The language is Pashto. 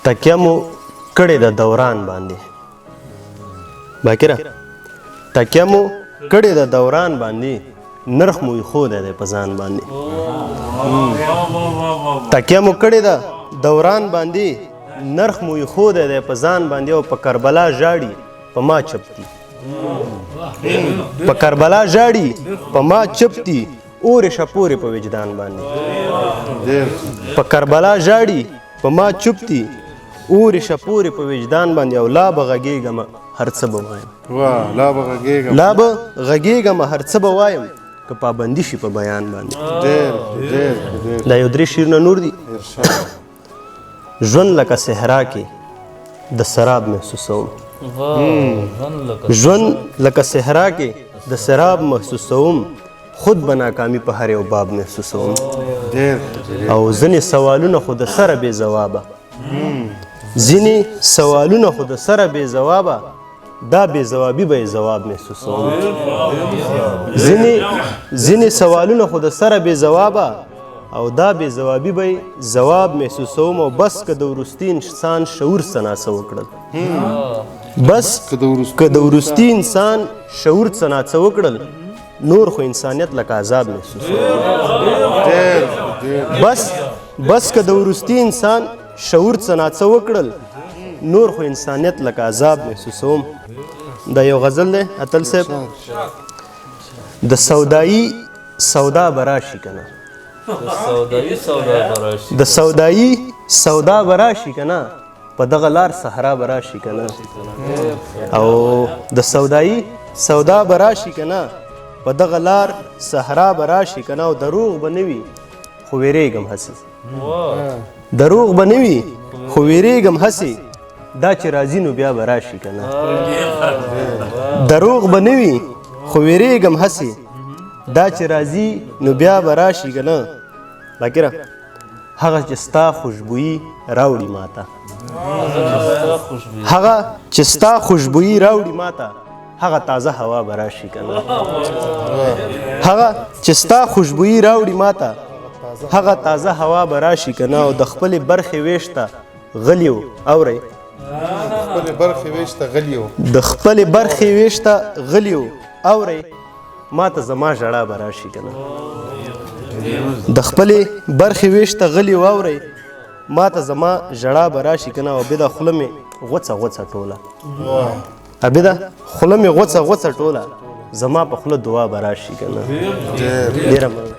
تکیه مو کړې د دوران باندې باکره، تکیه مو کړې د دوران باندې، نرخ مو ایښودی دی په ځان باندې. تکیه مو کړې ده دوران باندې، نرخ مو ایښودی دی په ځان باندې. او په کربلا ژاړي په ما چپ دي، په کربلا ژاړي په ما چپ دي، اورې شپورې په وجدان باندې. په کربلا ژاړي په ما چپ دي، اورې شپورې په وجدان باندې. او لا به غږېږم هر څه به وایم، لا به غږېږم، لا به غږېږم هر څه به وایم، که پابندي شي په بیان باندې. ډېر ډېر ډېر. دا یو درې شعرونه نور دي. ژوند لکه صحرا کې د سراب محسوسوم، ژوند لکه صحرا کې د سراب محسوسوم، خود به ناکامي په هر یو باب محسوسوم. او ځینې سوالونه خو د سره بې ځوابه، ځینې سوالونه خو د سره بې ځوابه، دا بې ځوابي به یې ځواب محسوسوم. ځینې سوالونه خو د سره بې ځوابه، او دا بې ځوابي به یې ځواب محسوسوم. او بس که د وروستي انسان شعور څه ناڅه وکړل، بس که د وروستي انسان شعور څه ناڅه وکړل، نور خو انسانیت لکه عذاب محسوسوم. بس که د وروستي انسان شعور څه ناڅه وکړل، نور خو انسانیت لکه عذاب محسوسوم. دا یو غزل دی اتل صاحب. د سودایي سودا به راشي که نه، د سودایي سودا به راشي که نه، په دغه لار صحرا به راشي که نه. او د سودایي سودا به راشي که نه، په دغه لار صحرا به راشي که نه. او دروغ به نه وي خو وېرېږم هسې، دروغ به نه وي خو وېرېږم هسې، دا چې راځي نو بیا به راشي که نه. دروغ به نه وي خو وېرېږم هسې، دا چې راځي نو بیا به راشي که نه. باکره، هغه چې ستا خوشبویي راوړي ماته، هغه چې ستا خوشبویي راوړي ماته، هغه تازه هوا به راشي که نه. هغه چې ستا خوشبویي راوړي ماته، هغه تازه هوا به راشي که نه. او د خپلې برخې ویش ته غلی و، اورئ، د خپلې برخې ویش ته غلی و، اورئ، ما ته زما ژړا به راشي که نه. د خپلې برخې ویش ته غلی و، اورئ، ما ته زما ژړا به راشي که نه. او بده خوله مې غوڅه غوڅه ټوله، عابده خوله مې غوڅه غوڅه ټوله، زما په خوله دعا به راشي که نه. ډېره مننه.